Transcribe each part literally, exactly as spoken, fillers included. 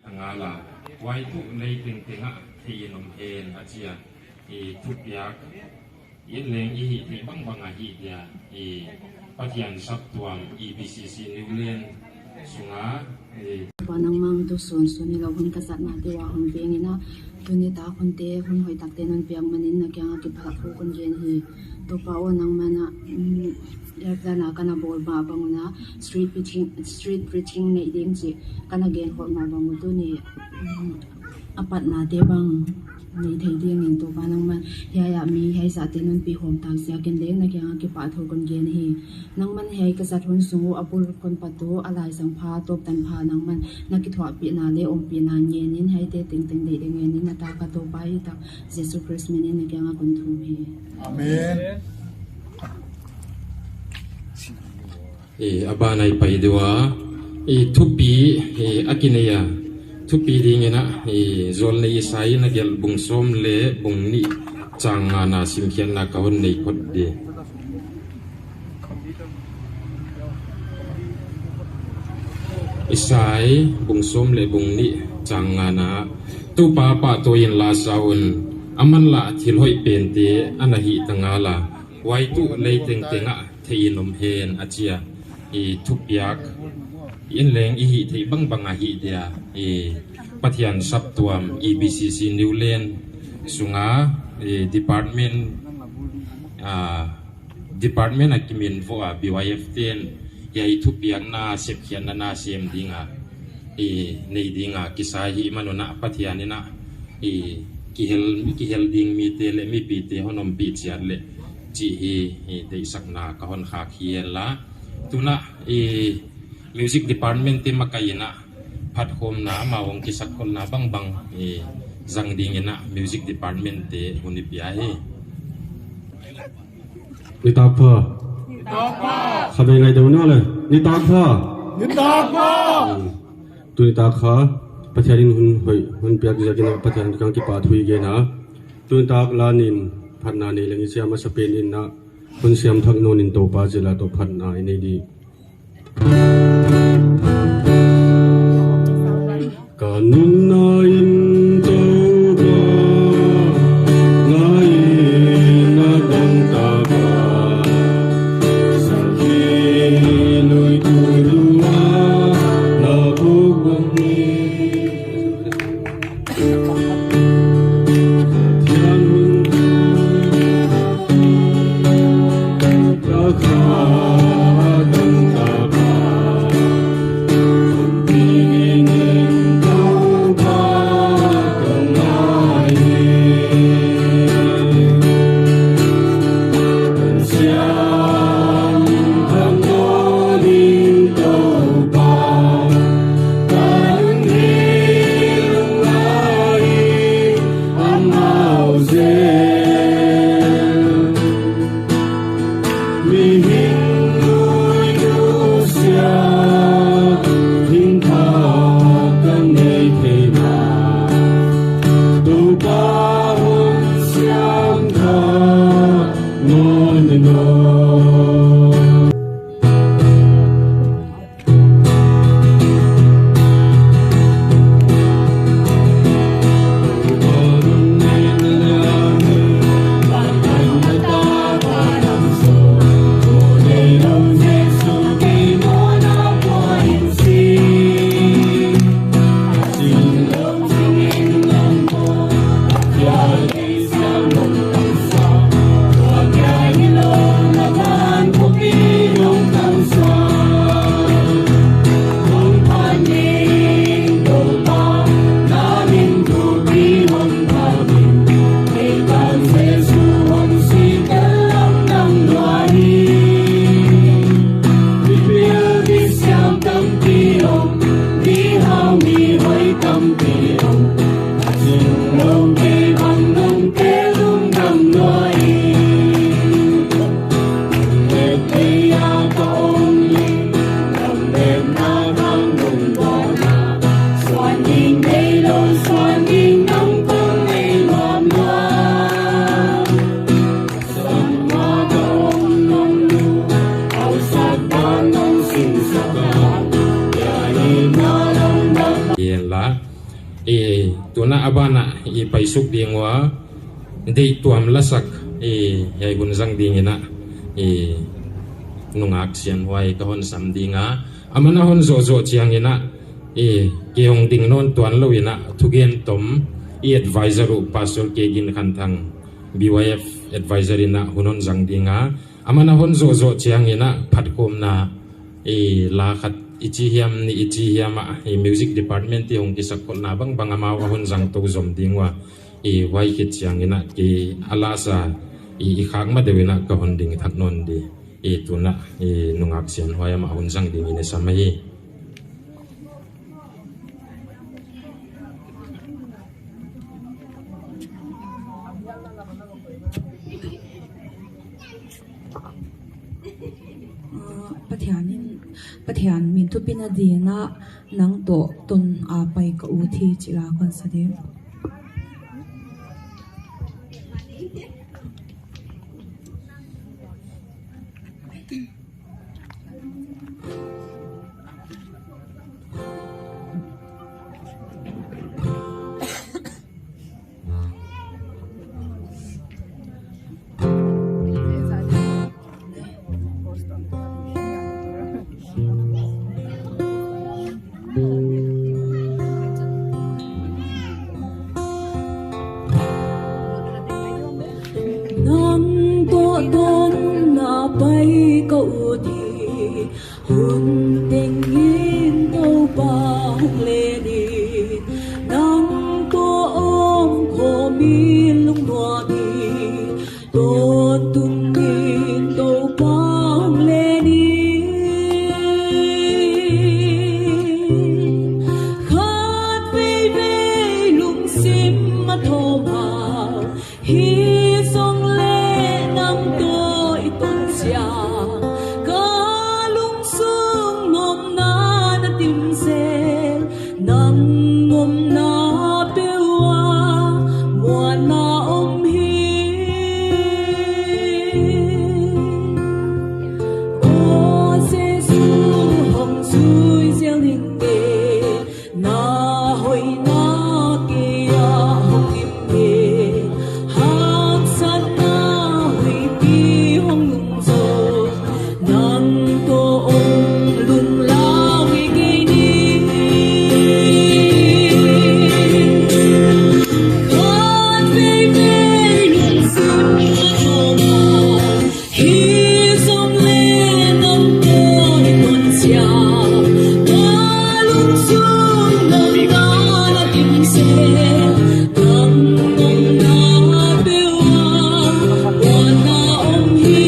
Ngal a, huai tuh lei tengteng ah thei in om hen a chi a. I thupiak in leng i hih theih bangbang a hih dia, i Pathian saptuam E B C C New Land sung a, i Toupa nangmah tuh sunsun hilou hun ka zatnate uah hon veng in a, tuni tak hunte hun hoihtakte non piak manin na kiang a kipahthu kon gen hi. Toupa aw, nangmah na, mm, Lalna kana bawl mah bang un a, street preaching, street preaching neih ding chih kana gen khol mah bang un tuni, mm, a patnate bang nei thei dingin Toupa nangmah hiai a mi hiai zahte non pi hawm tak ziakin leng na kiang a kipahthu kon gen hi. Nangmah hiai ka zat hun sung uh a bul kon pat uh a laizang pha tawp tan pha nangmah na kithuahpihna leh ompihna ngenin hiaite tengteng deih ding ngenin na tak a Toupa i tak Jesu Khrist min in na kiang a kon thum hi. Amen. E, a ban ah i pai deuh a, e, thupi, e, a kinei a, thupi dingin a, e, Zawlnei Isai in a gelh bung sawm leh bung nih chang ngana simkhiatna ka hon nei phot di. Isai bung sawm leh bung nih chang ngana, Toupa pahtawi inla sa un, aman lah thil hoih pente ana hih ta ngal a, huai tuh lei tengteng ah thei in om hen a chi a. I thupiak in leng i hih theih bangbang a hih dia, i Pathian saptuam E B C C New Land sung a, i department, a, department a kimin voh a B Y F ten hiai thupiakna sepkhiatna na sem ding a, i nei ding a kisa hi man un a Pathian in a, i kihel, kihel ding mite leh mipite hon ompih chiat leh chih hi, i deihsakna ka hon khak hi hen la. Tun a, i music department te makai in a phatkhawmna amau hong kisakkholhna bangbang, i zang dingin a music department te hun i pia hi. Nitak pha. Nitak pha. Khatvei ngaihtuah un le. Nitak pha. Nitak pha. Hmm. Tuni tak kha Pathian in hun hoih hon piak ziakin a Pathian kiang kipahthu i gen a. Tuni tak la nin phatna nei leng i chi a, masapen in a hun siam thak nawn in Toupa zil a toh phatna i nei di. Ka nunna in Toupa, ngai na dang ta ba, sakhi lui tu lua, na bu wang ni. Yen la, I, tuna a ban ah i paisuk ding ua, deihtuam lasak, i, hiai hun zang ding in a, i, nungak sianhuai ka hon sam ding a. Aman a hon zoh zoh chiang in a, i, kei hong ding nawn tuan lou in a, thugen tom, i advisor uh Pastor K Ginkhanthang, B Y F advisor in a hun hon zang ding a. Aman a hon zoh zoh chiang in a phatkhawmna, i, la khat i chi hiam, nih i chi hiam a, i, music department te hong kisakkolhna bangbang amau a hon zang tou zom ding ua, i, huai khit chiang in a kei a lasa, i, i khak ma deuh in a ka hon ding thak nawn di. I, tuna, i, nungak sianhuai amah hon zang ding in i sam ahi. Ah, Pathian in, Pathian min thupina ding in a nang toh ton a pai ka ut hi chih la kon sa ding. Nang toh ton a pai ka ut hi, hun tengin Toupa hong len in, nang toh om khawm in lungnuam in. Tawntung in Toupa hong len in, khat veivei lungsim a thawm a, hi zong leh nang toh i ton chiang, ka lungsung omna na dim zel. Nang omna peuh ah muanna om hi. Aw Jesu, hong zui zel ning e, na hoihna kei ah hong dim e, haksatna huihpi hong lum zaw. Nang toh om lunglau i kei ni. Khat veivei lungsim a thawm a, hi zong leh nang toh i ton chiang, ka lungsung omna na dim zel. Nang omna peuh ah muanna om hi.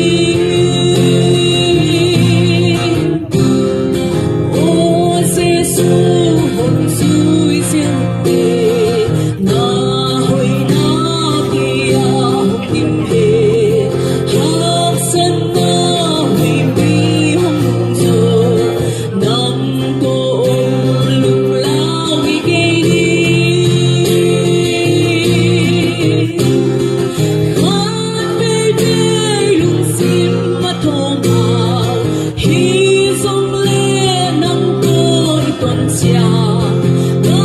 Aw Jesu, hong zui zel e, na hoihna kei ah hong dim e, haksatna huihpi hong lum zaw. Nang toh om lunglau i kei ni. Khat veivei lungsim a thawm a, hi zong leh nang toh i ton chiang, ka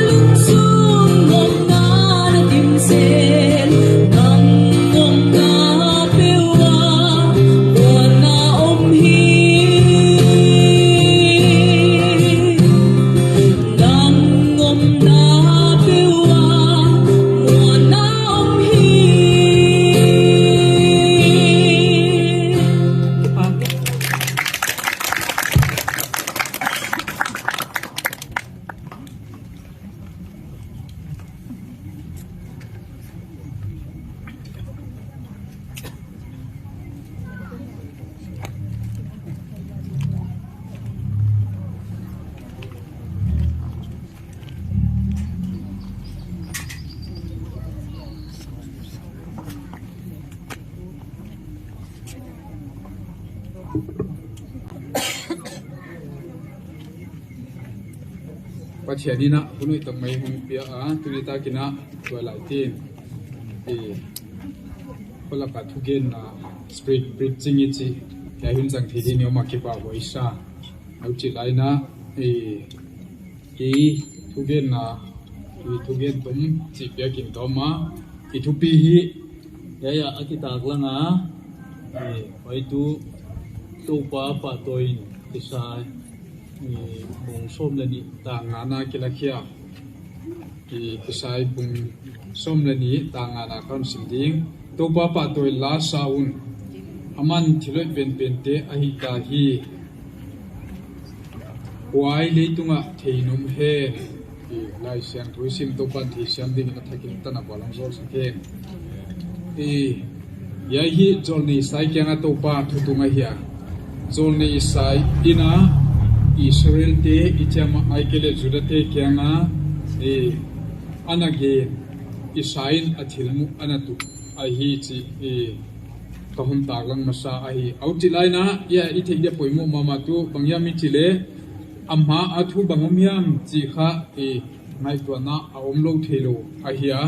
lungsung omna na dim zel. Nang omna peuh ah muanna om hi. Nang omna peuh ah muanna om hi. Pathian in a hun hoih tak mai hong pia a, tuni tak in a tua lai tin, i, kholak a thugenna, spirit preaching i chih, hiai hun zang thei ding in i om a kipahhuai sa. Huchi lai in a, i, i thugenna I thugen tum chih piak in ka om a, i thupi hi, hiai a kitaklang a, eh, huai tu Toupa pahtawi in Isai, eh, bung sawm leh nih tang ngana kilakhia. I Isai bung sawm leh nih tang ngana kon sim ding. Toupa pahtawi la sa un, aman thil hoih penpente a hihta hi. Huai leitung ah thei in om hen. I Laisiangthou i sim Toupa'n theisiam dingin a thak in tan a vualzawl sak hen. I, hiai hi Jolnei Isai kiang a Toupa thutung ahi a. Jolnei Isai in a Israelte i chiam a, ahihkeileh Judate kiang a, i, ana gen, Isai in a thil muh ana tuh ahi chih, i, ka hon taklang masa ahi. Huchi lai in a, hiai i theih dia poimoh mahmah tuh bang hiam i chih leh, ama a thu bang om hiam chih kha, i, ngaihtuahna a omlou theilou ahi a.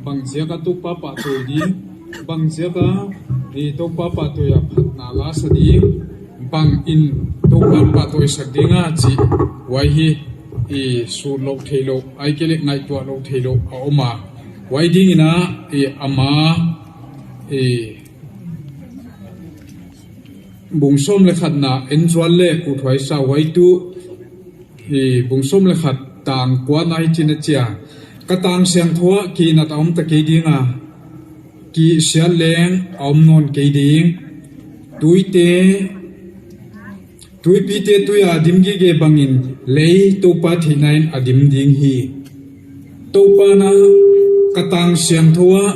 Bangziak a Toupa pahtawi ding, bangziak a, i, Toupa pahtawi a phatna la sa ding, bangin Toupa pahtawi sak ding a chih, huai hi, i, sutlou theilou, ahihkeileh ngaihtuahlou theilou a om a. Huai dingin a, i, ama, i, bung sawm leh khatna en zual leh uthuai sa, huai tu, i, bung sawm leh khat tang kuana hichi'n a chi a. Ka tang siangthou ah kihihnat a om ta kei ding a, kihsiat leng a om nawn kei ding. Tuite, tuipite tui a dim gige bangin lei Toupa theihna in a dim ding hi. Toupa'n a, ka tang siangthou ah,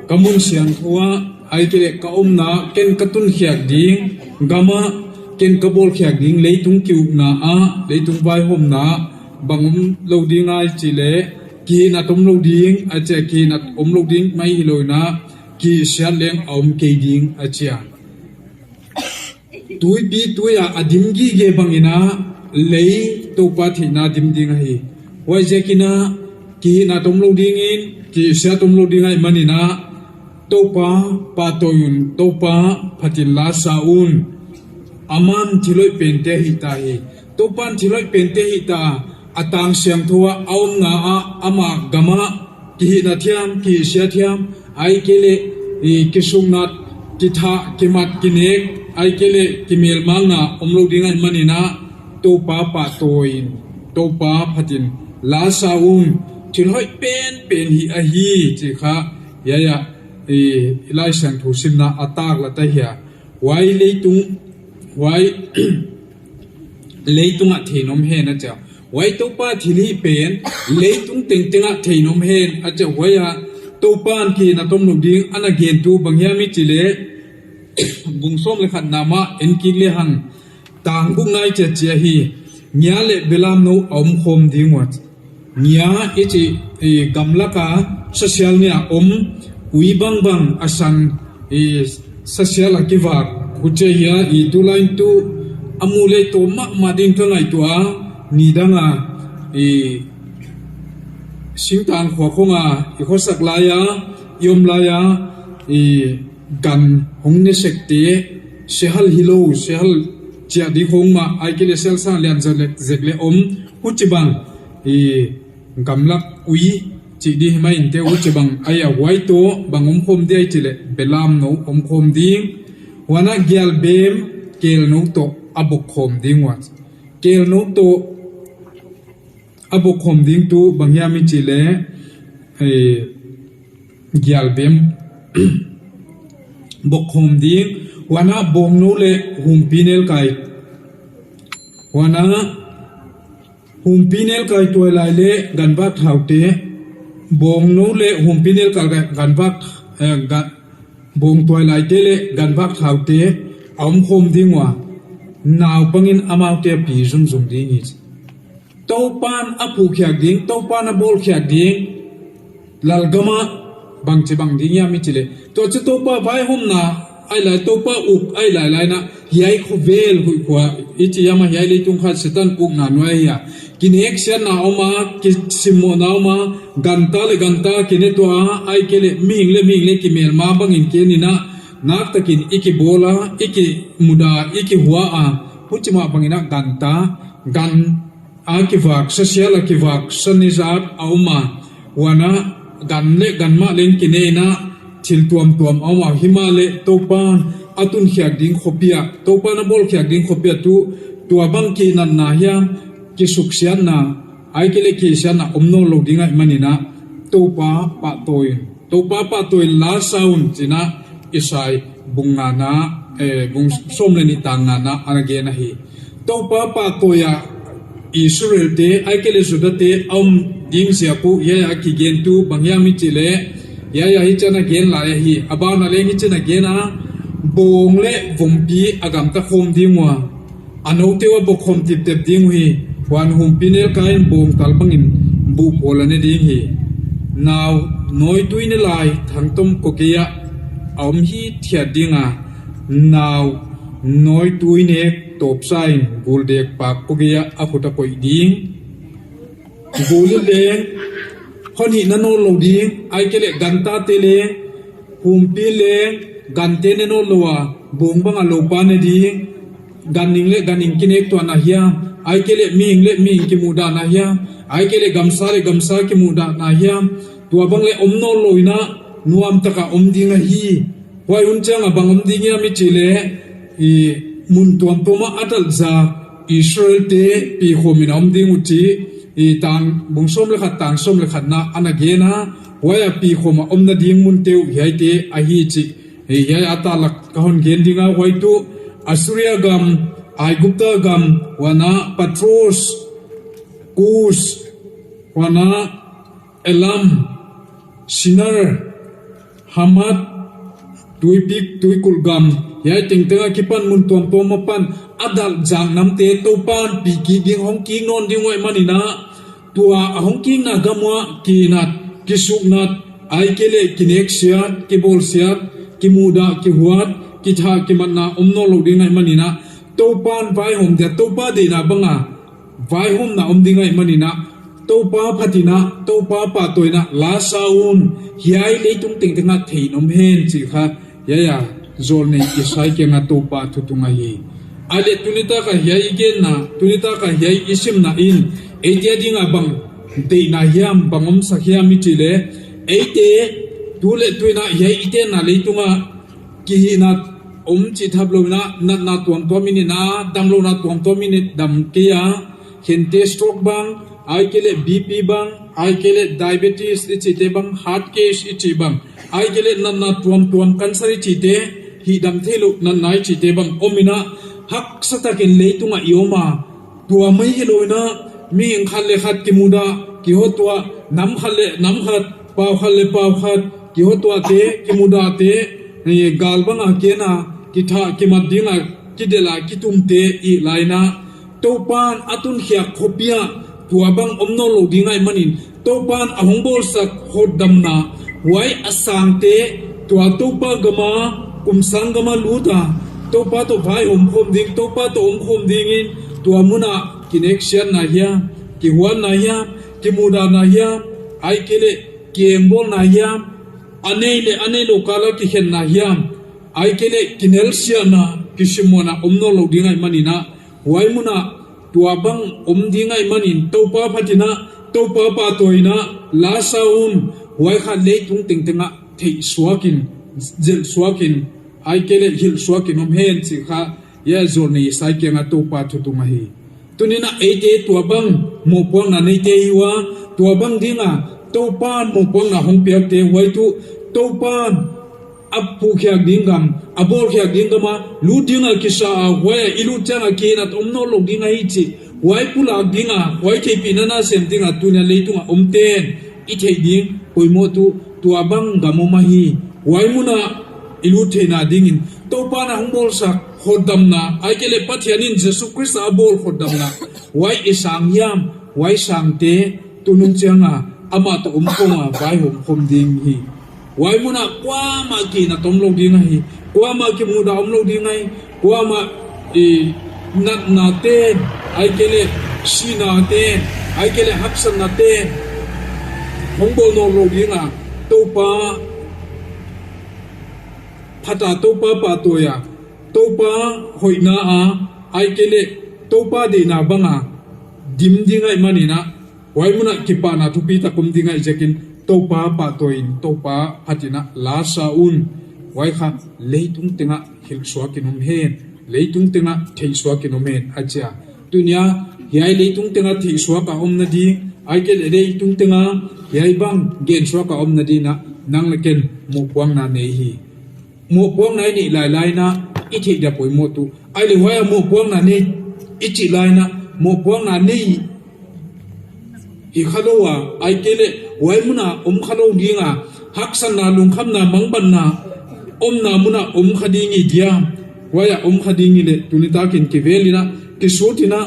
ka mun siangthou ah, ahihkeileh ka omna, ken ka tunkhiak ding gam ah, ken ka bawlkhiak ding leitung ki-ukna ah, leitung vaihawmna ah, bang omlou ding a i chih leh, kihihnat omlou ding, a chi a, kihihnat omlou ding mai hilou in a, kihsiat leng a om kei ding a chi a. Tuipi tui a a dim gige bangin a lei Toupa theihna dim ding ahi. Huaiziakin a kihihnat omlou dingin, kihsiat omlou ding ahihmanin a, Toupa pahtawi un, Toupa phatin la sa un. Aman thil hoih pente a hihta hi. Toupa'n thil hoih pente a hihta, a tang siangthou ah, a omna ah, ama gam ah, kihihnat hiam, kihsiat hiam, ahihkeileh, i, kisuknat, kithah, kimat, kinek, ahihkeileh kimelmana omlou ding ahihmanin a, Toupa pahtawi in, Toupa phatin la sa un, thil hoih penpen hi ahi chih kha, hiai a, i, Laisiangthou simna a taklang ta hi a. Huai leitung, huai leitung ah thei in om hen a chi a. Huai Toupa thilhih pen leitung tengteng ah thei in om hen a chi a. Huai a Toupa'n kihihnat omlou ding ana gen tu bang hiam i chih leh, bung sawm leh khatna mah en kik lehang, tang gukna i chi a, chi ahi. Ngia leh belamnou a omkhawm ding ua. Ngia i chih, i, gamlak a sasial nih a om, ui bangbang a sang, i, sasial a kivak, huchi ahi a, i, tulai in tu a mu leh tawm mahmah ding ka ngaihtuah a, nidang a, i, singtang khua khong a i khosak lai a, i om lai a, i, gan hong ne sekte, sehal hilou, sehal chiah di khong mah, ahihkeileh sehal sang lian zek leh, zek leh om, huchibang, i, gamlak ui, chih di himai inte, huchibang, ahi a. Huai toh bang omkhawm dia i chih leh, belamnou omkhawm ding, huan a gialbem, kelnou toh a bokkhawm ding ua. Kelnou toh a bokkhawm ding tu bang hiam i chih leh, eh, gialbem bokkhawm ding, huan a bawngnou leh humpinelkai, huan a humpinelkai tuailai leh ganvak thaute, bawngnou leh humpinelkai ga-, ganvak, eh, ga-, bawng tuailaite leh ganvak thaute a omkhawm ding ua, naupangin amaute a pi zungzung ding hi. Toupa'n a phuhkhiak ding, Toupa'n a bawlkhiak ding, lalgam ah bangchibang ding hiam i chih leh, tua chu Toupa vaihawmna ahi lai, Toupa uk ahi lailai in a, hiai khovel huih khua i chih hiam a, hiai leitung kha Setan ukna nuai ahi a. Kineksiatna om a, kisimmohna om a, ganta leh ganta kine tuah a, ahihkeileh mihing leh mihing leh kimelma bangin kine in a, naktakin i kibawl a, i kimudah, i kihua a, huchimah bangin a ganta, gan a kivak, sasial a kivak, sanizat a om a, Huan a, gan leh gan mah leng kinei in a, thil tuamtuam a om a, himahleh Toupa'n a tunkhiak ding khopi ah, Toupa'n a bawlkhiak ding khopi ah tuh, tua bang kihnatna hiam, kisuksiatna, ahihkeileh kisiatna om nawnlou ding ahihmanin a, Toupa pahtawi, Toupa pahtawi la sa un chi in a, Isai bung ngana, eh, bung sawm leh nih tang ngana ana gen ahi. Toupa pahtawi a Israelte, ahihkeileh Judate a om ding ziak uh hiai a kigen tuh bang hiam i chih leh, hiai a hichi'n a gen lai ahi. A ban ah leng hichi'n a gen a, bawng leh vompi a gamta khawm ding ua, a noute uh a bawk khawm tiptep ding uhi. Huan humpinelkai in bawngtal bangin buh pawl a ne ding hi. Nau nawitui ne lai thangtom kawkei ah a om hithiat ding a, nau nawitui nek tawpsa in guldek pak kawkei ah a khut a koih ding. Gul in leng hon hihna nawnlou ding, ahihkeileh gantate leng, humpin leng gante ne nawnlou a, bawng bang a loupa ne ding. Ganhing leh ganhing kinek tuahna hiam, ahihkeileh mihing leh mihing kimuhdahna hiam, ahihkeileh gamsa leh gamsa kimuhdahna hiam, tua bang leng om nawnlou in a, nuamtak a om ding ahi. Huai hun chiang a bang om ding hiam i chih leh, i mun tuamtuam ah a dalh zak Israelte pi khawm in a om ding uh chih, i tang bung sawm leh khat tang sawm leh khatna ana gen a, huai a pi khawm a omna ding munte uh hiaite ahi chih, i hiai a tak lak ka hon gen ding a, huai tuh Assuria gam, Aigupta gam, huan a Patros, Kus, huan a Elam, Shinar, Hamat, tuipik, tuikulh gam, hiai tengteng a kipan mun tuamtuam apan a dalh zak namte Toupa'n pi kik ding, hong kik nawn ding uh ahihmanin a, tua a hong kikna gam uah kihnat, kisuknat, ahihkeileh kineksiat, kibawlsiat, kimuhdah, kihuat, kithah, kimatna om nawnlou ding ahihmanin a, Toupa'n vaihawm dia, Toupa deihna bang a vaihawmna om ding ahihmanin a, Toupa phat in a, Toupa pahtawina la sa un, hiai leitung tengteng ah theih in om hen chih kha, hiai a zawlnei Isai kiang a Toupa thuthung ahi. Ahihleh tuni tak a hiai i genna, tuni tak a hiai i simna in, eite a ding a bang deihna hiam, bang omsak hiam i chih leh, eite, tu leh tu in a hiai i tenna leitung ah, kihihnat om chih thap lou in a, natna tuamtuam in i na, damlouhna tuamtuam in i dam kei a, khente stroke bang, ahihkeileh B P bang, ahihkeileh diabetes i chihte bang, heart case i chih bang, ahihkeileh natna tuamtuam cancer i chihte, hihdam theilou natna i chihte bang om in a, haksa takin leitung ah i om a, tua mai hilou in a, mihing khat leh khat kimuhdah, kihotuah, nam khat leh nam khat, pau khat leh pau khat, kihotuahte, kimuhdahte, eh, gal bang a kiang a, kithah, kimat ding a, kidelh a, kitumte i lai in a, Toupa'n a tunkhiak khopi ah, tua bang om nawnlou ding ahihmanin, Toupa'n a hong bawlsak hotdamna, huai a sangte, tua Toupa gam a, kum sang gam a lut a, Toupa toh vaihawm khawm ding, Toupa toh om khawm ding in, tua mun ah kineksiatna hiam, kihuatna hiam, kimuhdahna hiam, ahihkeileh kiengbawlna hiam, a nei leh a neilou kal a kikhenna hiam, ahihkeileh kinelsiatna, kisimmohna om nawnlou ding ahihmanin a, huai mun ah, tua bang om ding ahihmanin, Toupa phat in a, Toupa pahtawina la sa un, huai kha leitung tengteng ah theih suak in, zilh suak in, ahihkeileh hilh suak in om hen chih kha, hiai zawlnei Isai kiang a Toupa thuthung ahi. Tuni in a eite tua bang mohpuakna neite i hi ua, tua bang ding a, Toupa'n mohpuakna hong piakte huai tuh, Toupa'n a phuhkhiak ding gam, a bawlkhiak ding gam a, lut ding a kisa a, huai a i lut chiang a kihnat om nawnlou ding ahi chih, huai pulak ding a, huai theihpihna na sem ding a, tuni a leitung a omte'n i theih ding, poimoh tuh, tua bang gam om ahi, huai mun ah i lut theihna ding in, Toupa'n a hong bawlsak hotdamna, ahihkeileh Pathian in Jesu Khrist a bawl hotdamna, huai i sang hiam, huai sangte, tunung chiang a, amah toh omkhawm a, vaihawm khawm ding hi. Huai mun ah kuamah kihnat omlou ding ahi, kuamah kimuhdah omlou ding ahi, kuamah, eh, natna ten, ahihkeileh sihna ten, ahihkeileh haksatna ten, hong bawl nawnlou ding a, Toupa phat a, Toupa pahtawi a, Toupa hoihna a, ahihkeileh Toupa deihna bang a dim ding ahihmanin a, huai mun ah kipahna thupitak om ding ahih ziakin, Toupa pahtawi in, Toupa phat in a la sa un. Huai kha leitung teng ah hilhsuak in om hen, leitung teng ah theihsuak in om hen, a chi a. Tuni a hiai leitung teng ah theihsuak a omna ding, ahihkeileh leitung teng ah hiai bang gensuak a omna ding in a nang leh ken mohpuakna nei hi. Mohpuakna i neih lailai in a i theih dia poimoh tuh. Ahihleh huai a mohpuakna nei i chih lai in a, mohpuakna nei hi kha lou a, ahihkeileh huai mun a om kha lou ding a, haksatna, lungkhamna, mangbatna omna mun a om kha ding i diam. Huai a om kha ding i leh, tuni tak in kivel in a, kisut in a,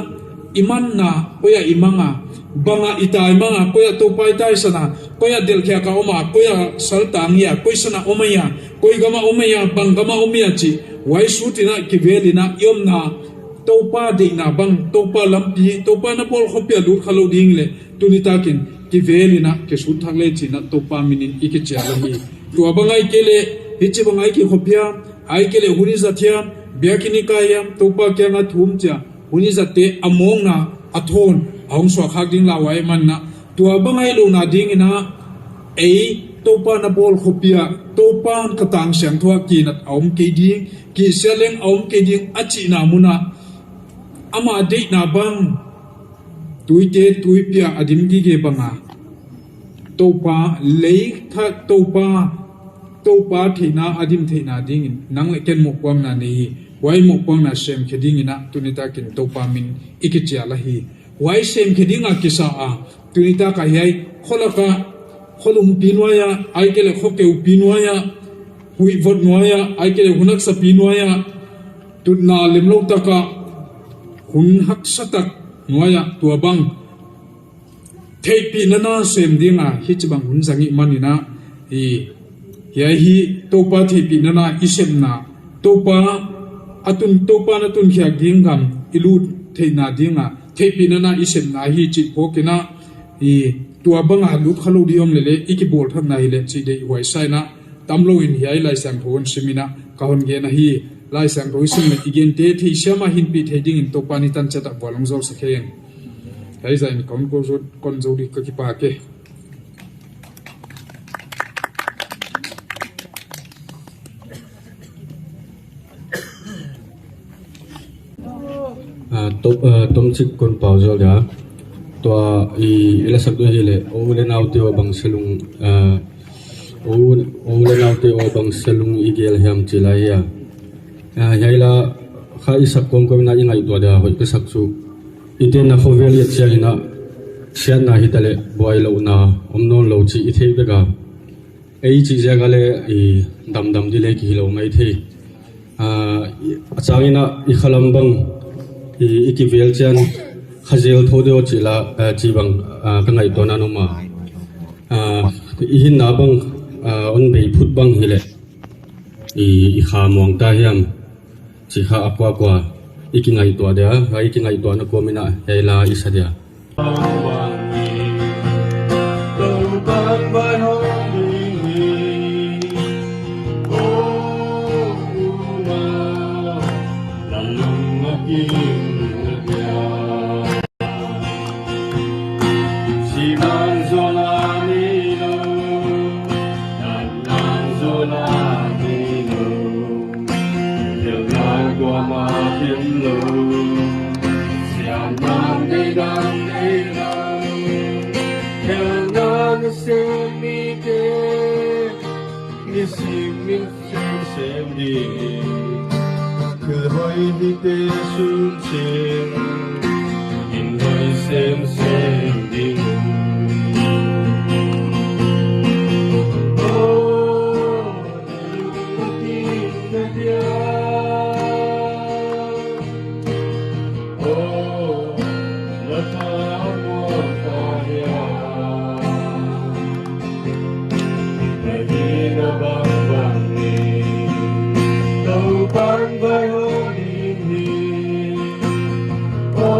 i manna koi a i mang a, bang a i tai mang a, koi a Toupa i taisan a, koi a delhkhiak a om a, koi a saltang hia, koi san a om hia, koi gam a om hia, bang gam a om hia chih, huai sut in a kivel in a i omna, Toupa deihna bang, Toupa lampi, Toupa na bawl khopia lut kha lou ding leh, tuni tak in kivel in a kisut thak leh chi in a Toupa min in i kichial ahi. Tua bang ahihkeileh, hichibang a i kikhopia, ahihkeileh hun i zat hiam, biakin i kai hiam, Toupa kiang a thum chia, hun i zatte a mawngna, a thawn, a hong suak khak ding lauhuai man in a. Tua bang ahih louhna ding in a, ei, Toupa na bawl khopia, Toupa'n ka tang siangthou a kinat a om kei ding, kisia leng a om kei ding, a chihna mun a. Ama deihna bang, tuite tuipi a a dim gige bang a. Toupa lei kha Toupa, Toupa theihna a dim theihna ding in, nang leh ken mohpuakna nei hi, huai mohpuakna semkhe ding in a, tuni tak in Toupa min i kichial ahi. Huai semkhe ding a kisa a, tuni tak a hiai, kholak a, kholumpi nuai a, ahihkeileh khokeupi nuai a, huihvot nuai a, ahihkeileh hun haksapi nuai a, tutna lemlou tak a, hun haksa tak nuai a, tua bang theihpihna na sem ding a, hichibang hun zang i hih man in a, i, hiai hi Toupa theihpihna na i sepna, Toupa a tun, Toupa na tunkhiak ding gam i lut theihna ding a, theihpihna na i sepna hi chih phawk in a, i, tua bang a lut kha lou di om leh leh, i kibawl thak na hi leh chih deihhuai sa in a, tam lou in hiai Laisiangthou hon sim in a, ka hon gen ahi, Laisiangthou i sim leh i gente theisiam a hinpih theih ding in Toupa'n i tan chiat a vual hong zawlsak hen. Hiai zah in kon ko zou, kon zou di ka kipak e. Ah, to, ah, tomchik kon pau zou dia. Tua i, i lasak ding hi leh, ou leh naute aw bang selung, ah, ou, ou leh naute aw bang selung i gel hiam chi lai hia. Ah, hiai la kha i sak kawmkawm in a i ngaihtuah dia hoih ka sak chu. I tenna khovel i et chiang in a siatna hitaleh buailouhna om nawnlou chih i theih vek a. Ei chih ziak a leh i damdam di leh kihilou maithei. Ah, i, a chang in a i khalam bang i, i kivel chiang kha zel thou deuh chih la, ah, chih bang, ah, ka ngaihtuahna a om a. Ah, i hinna bang, ah, hon bei phut bang hi leh i, i kha muang ta hiam. Chih kha a kuakua i kingaihtuah dia, i kingaihtuahna kawm in a hiai la i sa dia. Siman zola ni lo, nan nan zola ni lo. Thil nan kuamah him lo, siam nan nei dan nei lo. Thil nan sem mite, nisim in sem sem ding. Thil hoih hite sun chin, in hoih sem sem ding. Oh,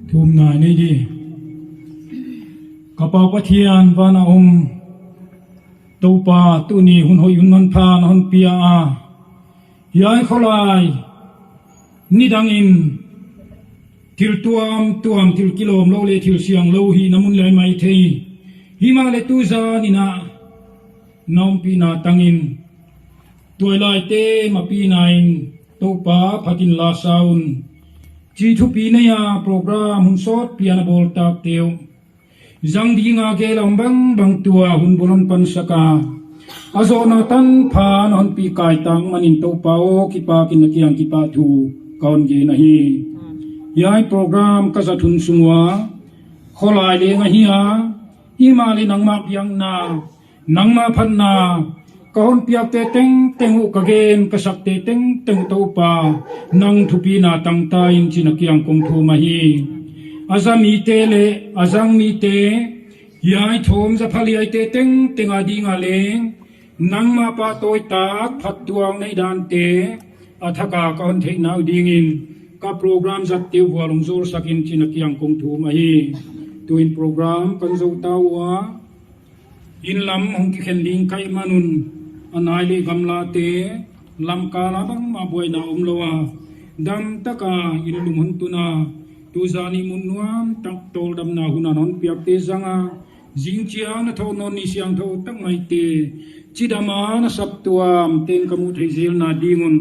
Thumna nei di. Ka Pa Pathian, van a om Toupa, tuni hun hoih hun manpha na hon pia a, hiai kholai nidangin thil tuamtuam, thil kilawm lou leh thil siang lou hihna mun leh maithei, himahleh tuzan in a na ompihna tangin tuailaite mapihna in Toupa phatin la sa un, chih thupi nei a program hun sawtpi a na bawl takte uh zang ding a gel a om bangbang tua hun bul hon pansak a, a zohna tanpha na hon pi kai tak manin Toupa aw, kipak in na kiang kipahthu ka hon gen ahi. Hiai program ka zat hun sung ua kholai leng ahi a, himahleh nangmah biakna, nangmah phatna, ka hon piakte tengteng uh, ka gen ka sakte tengteng uh Toupa, nang thupina tang ta in chi'n na kiang kong thum ahi. A za mite leh a zang mite, hiai thawm za pha liaite tengteng a ding a leng nangmah pahtawi tak phattuam nei dante a thak a ka hon theihna uh dingin ka program zatte uh vual hong zawlsak in chi'n na kiang kong thum ahi. Tuin program kan zou ta ua, inn lam hong kikhen ding ka hih man un, a nai leh gamlate, lamkal a bangmah buaina omlou a, damtak a inn lum hon tun a, tuzan i mun nuam tak tawldamna hun a na hon piakte zang a, zingchiang na thoh nawn ni siangthou tak maite, chidam a na saptuam teng ka muh theih zelna ding un,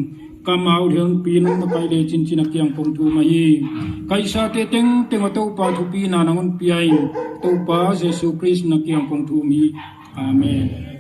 ka mau leh hon pi nung na pai leh chi'n chi'n na kiang kong thum ahi. Ka hihsate tengteng a Toupa thupina na hon pia in, Toupa Jesu Khrist na kiang kong thum hi. Amen.